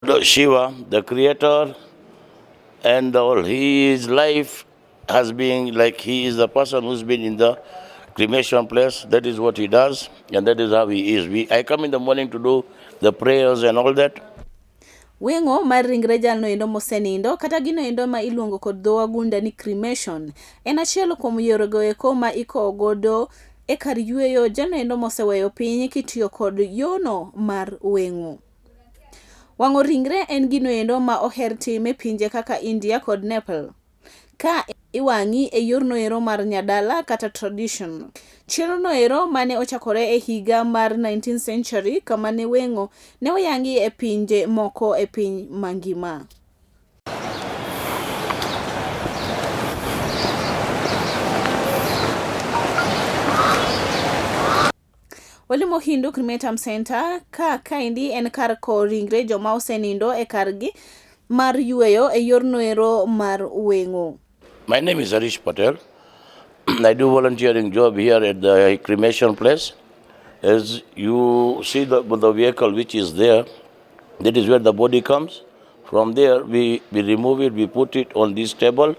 Shiva, the creator, and all. His life has been like he is the person who's been in the cremation place. That is what he does, and that is how he is. I come in the morning to do the prayers and all that. Weng'o mar ringre jalno endo mosenindo kata gino endo ma iluongo kod dho wagunda ni cremation en achiel kuom yorego eko ma ikowo godo e kar yueyo jalno endo moseweyo piny kitiyo kod yono mar weng'o. Wang'o ringre en gino endo ma oher tim e pinje kaka India kod Nepal. Ka iwang'i e yorno ero mar nyadala kata tradition. Chenro no ero mane ochakore e higa mar 19th century kama ne weng'o ne oyangi e pinje moko e piny mangima. Walimo Hindu Crematorium Center ka kaendi en kar kowo ringre joma osenindo e kargi mar yueyo e yorno ero mar weng'o. My name is Harish Patel. I do volunteering job here at the cremation place. As you see the vehicle which is there, that is where the body comes. From there, we remove it, we put it on this table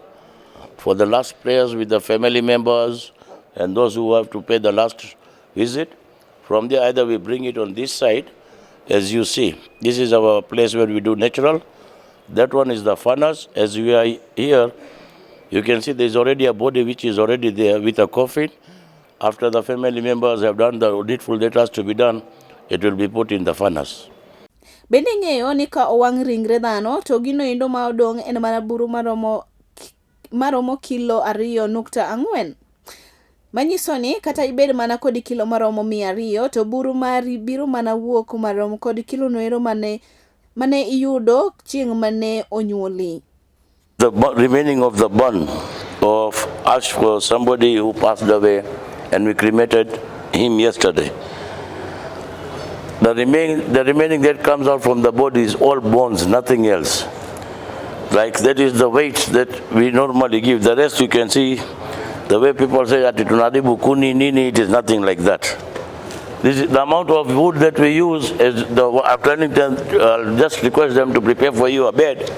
for the last prayers with the family members and those who have to pay the last visit. From there, either we bring it on this side, as you see. This is our place where we do natural. That one is the furnace. As we are here, you can see there's already a body which is already there with a coffin. After the family members have done the needful that has to be done, it will be put in the furnace. Bende ing'eyo ni ka owang' ringre dhano to gino endo ma odong' en mana buru maromo kilo 2.4. Manyiso ni kata ibed mana kod kilo maromo 200 to buru mari biro mana wuok marom kod kilo noero mane iyudo chieng' mane onyuoli. The remaining of the bun of ash for somebody who passed away, and we cremated him yesterday. The remaining that comes out from the body is all bones, nothing else. Like that is the weight that we normally give. The rest you can see, the way people say that tunaharibu kuni nini, it is nothing like that. This is the amount of wood that we use. Is the, I'm telling them, just request them to prepare for you a bed.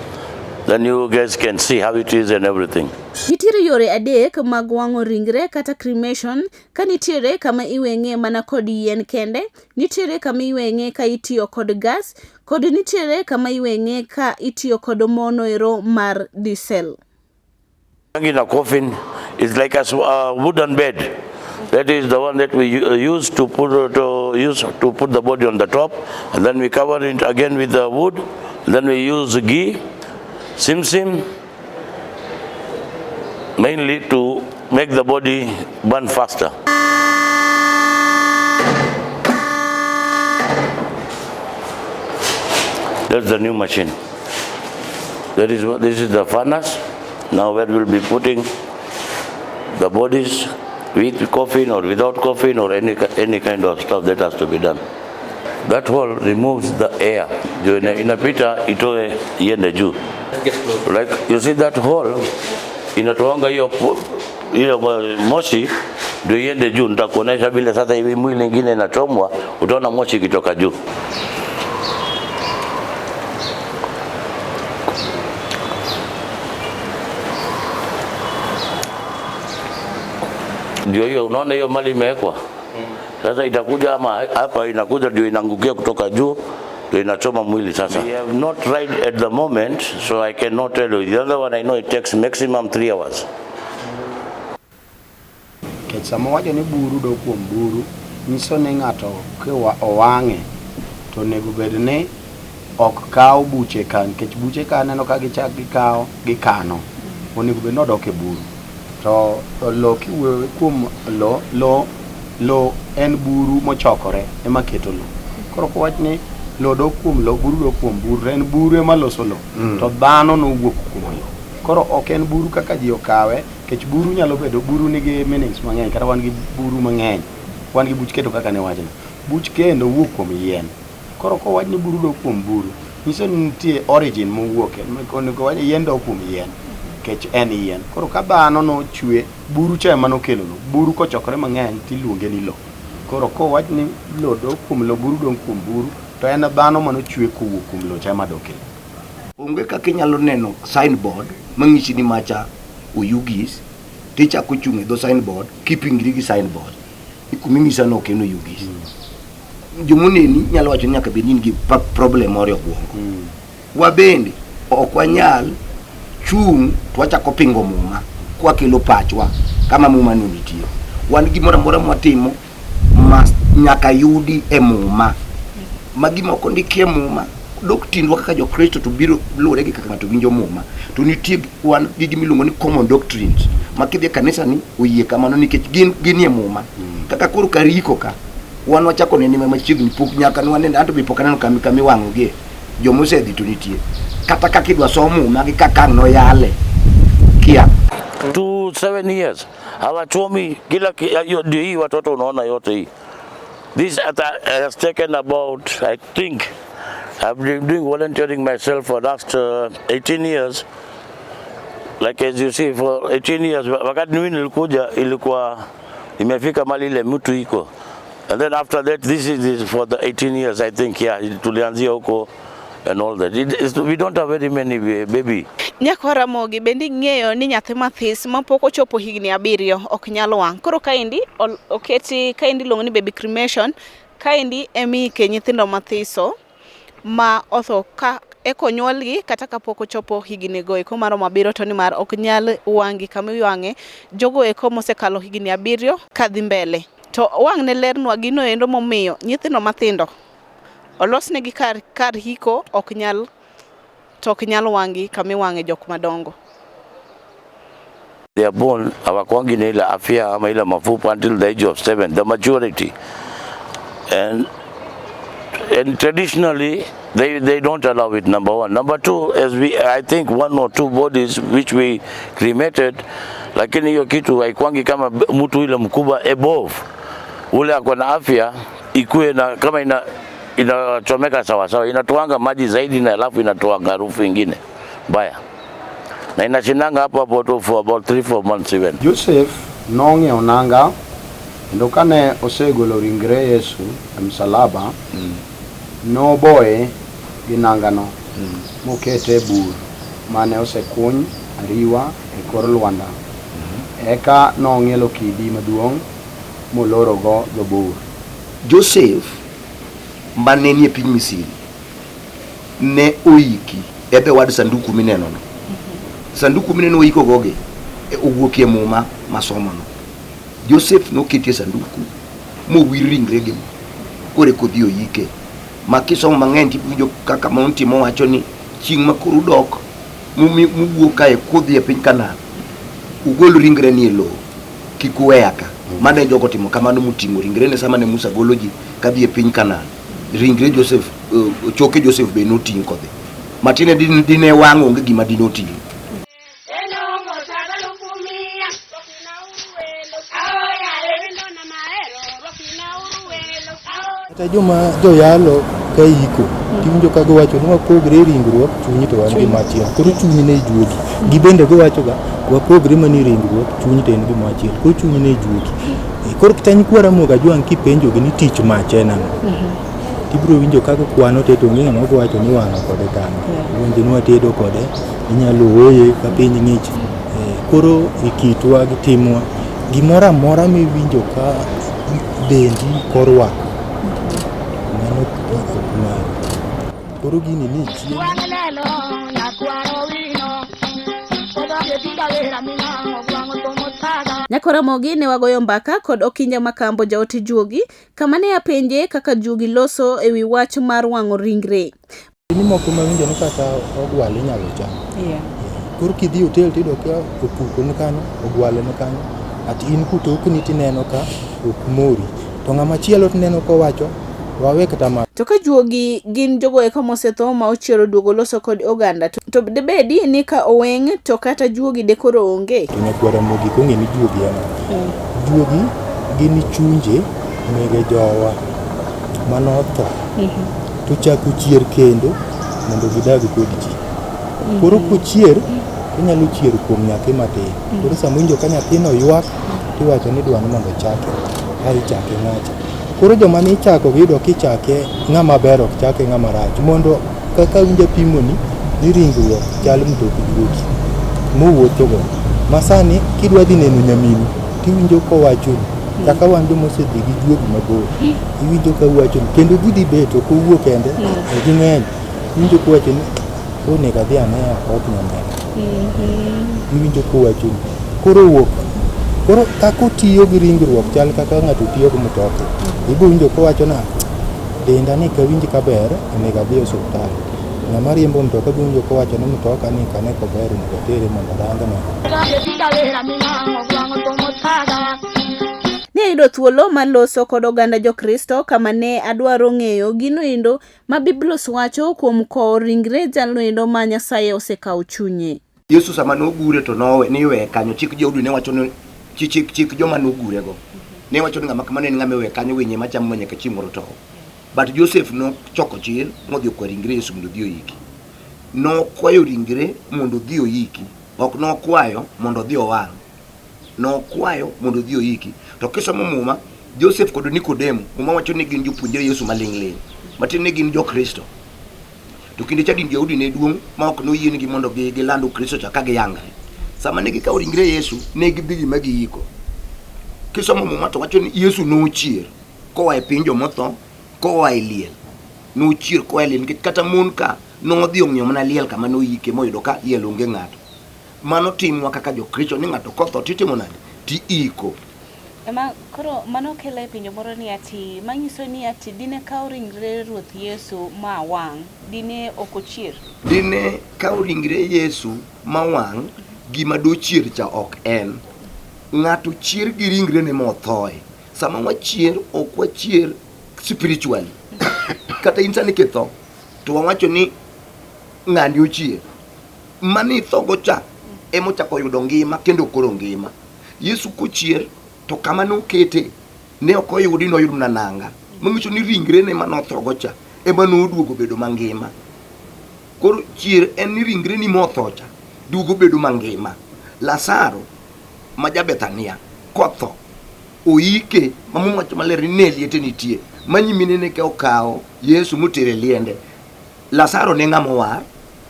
Then you guys can see how it is and everything. Nitiere yore adek mag wang'o ringre kata cremation, ka nitiere kama iweng'e mana kod yien kende, nitiere kama iweng'e ka itiyo kod gas, kod nitiere kama iweng'e ka itiyo kod mono ero mar diesel. In a coffin is like a wooden bed. That is the one that we use to put the body on the top, and then we cover it again with the wood. Then we use ghee, sim sim, mainly to make the body burn faster. That's the new machine. This is the furnace. Now where we'll be putting the bodies with coffin or without coffin or any kind of stuff that has to be done. That hole removes the air. Juu inapita itoe iende juu. Like you see that hole inatoanga hiyo moshi ndio iende juu. Nitakuonesha vile sasa hivi mwili nyingine inachomwa, utaona moshi ikitoka juu. Ndio hiyo, unaona hiyo mali imewekwa. Sasa itakuja ama hapa inakuja ndio inaangukia kutoka juu, ndio inachoma mwili sasa. We have not tried at the moment, so I cannot tell you. The other one I know it takes maximum 3 hours. Nikech sama wacho ni buru dok kuom buru, nyiso ni ng'ato ka owang'e to onego bed ni ok kaw buche ka, nikech buche ka aneno ka gichak gikawo gikano, onego bed ni odok e buru. To lo kiwuoyo kuom lo, lo, lo en buru mochokore ema keto lo. Koro kowach ni lo dok kuom lo, buru dok kuom buru, en buru ema loso lo, to dhano nowuok kuom lo. Koro ok en buru kaka ji okawe, nikech buru nyalo bedo, buru nigi meanings mang'eny, kata wan gi buru mang'eny, wan gi buch kendo kaka ne wachno. Buch kendo wuok kuom yien. Koro kowach ni buru dok kuom buru, nyiso ni nitie origin mowuoke. Onego wach ni yien dok kuom yien, nikech en yien. Koro ka dhano nochwe, buru cha ema nokelo lo. Buru kochokore mang'eny tiluonge ni lo. Koro kowach ni lo dok kuom lo, buru dok kuom buru, To en dhano manochwe kowuok kuom lowo cha ema dok e lowo. Onge kaka inyalo neno signboard mang'isi ni macha Oyugis tichako chung' e dho signboard kipingri gi signboard ni kuma inyisa no ok en Oyugis. Jomoneni nyalo wacho ni nyaka bed ni in gi problem moro e obwongo. Wabende ok wanyal chung' to wachako pingo muma kwakelo pachwa kama muma no nitie. Wan gimoro amora mwatimo must nyaka yudi e muma. Ma gima ok ondiki e muma dok tindwa kaka jokristo to biro luwore gi kaka ng'ato winjo muma. To nitie wan gi gima iluongo ni common doctrines ma kidhi e kanisa ni oyie kamano nikech gin ginie muma. Kaka koro kar iko ka wan wachako nene machiegni pok nyaka nwanene anto be pok aneno kama kama iwang'ogie. Joma osedhi to nitie. Kata kaka idwa som muma gi kaka ang' noyale kia. To 7 years hawachomi kila hiyo ndio hii watoto unaona yote hii. This has taken about, I think I've been doing volunteering myself for last 18 years. Like as you see, for 18 years, wakati mimi nilikuja ilikuwa imefika mali ile mtu iko, and then after that this is this for the 18 years, I think. Yeah, tulianzia huko and all that. We don't have very many baby. Nyakwa Ramogi bende ing'eyo ni nyathi mathis mapok ochopo higni 7 ok nyal wang'. Koro kaendi oketi kaendi iluongo ni baby cremation. Kaendi emiike nyithindo mathiso ma otho ka eka onyuolgi kata kapok ochopo higni go eko maromo 7, to nimar ok nyal wang'gi kama iwang'e jogo eko mosekalo higni 7 kadhi mbele. To wang' ne lernwa gino endo momiyo nyithindo mathindo olosnegi kar hiko ok nyal to ok nyal wang'gi kama iwang'e jok madongo. They are born hawakuangi na ile afya ama ile mafupa until the age of 7, the maturity. And traditionally, they don't allow it, number one. Number two, as we, I think one or two bodies which we cremated, lakini hiyo kitu haikwangi kama mtu ile mkubwa above ule ako na afya ikuwe na kama inachomeka sawa sawa, inatoanga maji zaidi na alafu inatoanga harufu ingine mbaya na inashindanga hapo hapo tu for about 3-4 months even. Joseph nong'iewo nanga kendo kane osegolo ringre Yesu e msalaba noboye gi nangano mokete e bur mane osekuny ariwa e kor lwanda. Eka nong'ielo kidi maduong' molorogo dho bur. Joseph mane nie piny Misri ne oiki e the word sanduku mineno no. Sanduku mineno oiko gogi owuok e muma masomono. Joseph noketie sanduku mowir ringre gi mo koro eka odhi oike. Ma kisomo mang'eny tiwinjo kaka Montimo wacho ni chieng' ma koro udok muwuok kae kudhi e piny Kanaan ugol ringre ni e lowo kik uweya ka. Mane jogo timo kamano moting'o ringre ne sama ne Musa golo ji kadhi e piny Kanaan. Ringre Joseph, choke Joseph be noting' kodhi. Matiende dine wang' onge gima dine oting'. Kata joma joyalo ka iko tiwinjo ka giwacho ni wapogre e ringruok, chuny to wan gima achiel. Koro chuny ne juogi. Gibende giwacho ga wapogre mana e ringruok, chuny to en gima achiel. Koro chuny ne juogi. Koro kata nyikwa Ramogi Ajwang' kipenjogi ni tich mach en ang'o? Tibiro winjo ka gikwano te to onge ng'ama biro wacho ni wang'o kode kama. Iwinjo ni watedo kode, inyalo oye ka piny ng'ich. Koro e kitwa gi timwa, gimoro amora miwinjo ka dendi korwako, mano ok mari. Koro gini ni chiemo. Nyakwa Ramogi ne wagoyo mbaka kod Okinja Makambo jaote juogi kama ne apenje kaka juogi loso e wi wach mar wang'o ringre. Ni moko mawinjo ni kata ogwal inyalo cham. Koro kidhi e hotel tiyudo ka opuko ni kanyo, ogwalo ni kanyo, ati in kutokni tineno ka ok mori. To ng'ama chielo tineno kowacho wawe kata ma. To ka juogi gin jogo eko mosetho ma ochiero duogo loso kod oganda to debedi ni ka oweng' to kata juogi de koro onge. To nyakwar Ramogi kong'e ni juogi en ang'o. Juogi gin chunje mege jowa manotho to chako chier kendo mondo gidag kod ji. Koro kochier onyalo chier kuom nyathi matin. Koro sama iwinjo ka nyathino ywak tiwacho ni idwa ni mondo ochake. Kae ichake ng'acha. Koro joma ne ichako giyudo kichake ng'ama ber ok chake ng'ama rach. Mondo kaka winjo apimoni ni ringruok chal mtok juogi mowuothogo. Ma sani kidwa dhi neno nyaminu tiwinjo kowachoni kaka wan joma osedhi gi juogi mabor. Iwinjo ka wachoni kendo gidhi bet ok owuo kende to ging'eny. Iwinjo kowachoni onego adhi ane akoth nyamera. Iwinjo kowachoni. Koro wuok. Koro kaka otiyo gi ringruok chal kaka ng'ato tiyo gi mtoka. Ibo winjo kowacho na denda ni kawinj kaber onego adhi e osiptal. Ng'ama riembo mtoka bo winjo kowacho ni mtoka ni kane kober onego atere mondo orangne. Ne ayudo thuolo mar loso kod oganda Jokristo kama ne adwaro ng'eyo gino endo ma Biblos wacho kuom kowo ringre jalno endo ma Nyasaye osekawo chunye. Yesu sama nogure to nowe niweye kanyo chik Jehudi ne wacho ni chik chik joma nogurego ne wacho ni ng'ama kamano en ng'ama iwe kanyo winye machamo ma nyaka chieng' moro tow. But Joseph nochoko chir modhi okwayo ringre Yesu mondo odhi oiki. Nokwayo ringre mondo odhi oiki, ok nokwayo mondo odhi owang'. Nokwayo mondo odhi oiki. To kisomo Muma, Joseph kod Nikodemo, Muma wacho ni gin jopuonjre Yesu maling' ling', matiende ni gin jo-Kristo. To kinde cha din jo-Yahudi ne duong' ma ok noyienigi mondo giland Ukristo cha ka giyangre. Sama ne gikawo ringre Yesu, ne gidhi ma giyiko. Kisomo Muma to wacho ni Yesu nochier koa e piny jomotho, koa e liel. Nochier koa e liel nikech kata mon ka nodhi ong'iyo mana liel kama noyike moyudo ka liel onge ng'ato. Mano timwa kaka jokristo ni ng'ato kotho titimo nade? Tiiko. Ema koro mano kelo e penjo moro ni ati manyiso ni ati dine kaw ringre Ruoth Yesu ma wang' dine ok ochier. Dine kaw ringre Yesu ma wang' gima dochier cha ok en. Ng'ato chier gi ringrene mothoe. Sama wachier ok wachier spiritually. Kata in sani kitho to wawacho ni ng'ani ochier. Mane ithogo cha emochako yudo ngima kendo koro ngima. Yesu kochier to kama nokete ne ok oyudi noyud mana nanga. Manyiso ni ringrene mane othogo cha ema noduogo bedo mangima. Koro chier en ni ringreni motho cha duogo bedo mangima. Lazaro ma ja Bethania kotho oike ma Muma wacho maler ni ne liete nitie ma nyiminene ke okawo Yesu motere liende. Lazaro ne ng'ama owar,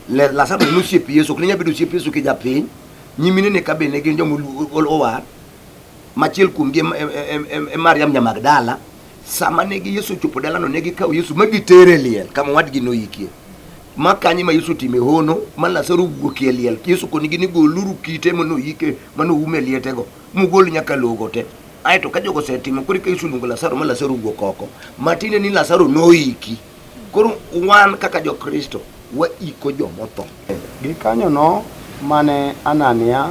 Lazaro ne osiep Yesu, ok ne nyal bedo osiep Yesu ki japiny. Nyiminene ka be ne gin joma owar. Machiel kuomgi e Mariam nya Magdala. Sama ne gi Yesu ochopo dalano ne gikawo Yesu ma gitere e liel kama owadgi noyikie. Ma kanyo ma Yesu otime hono ma Lazaro owuokie e liel. Yesu konigi ni goluru kite manoyike manoume e lietego mugol nyaka logo te. Aeto ka jogo osetimo koro eka Yesu oluongo Lazaro ma Lazaro owuok oko. Matiende ni Lazaro noiki. Koro wan kaka Jokristo waiko jomotho. Gikanyono mane Anania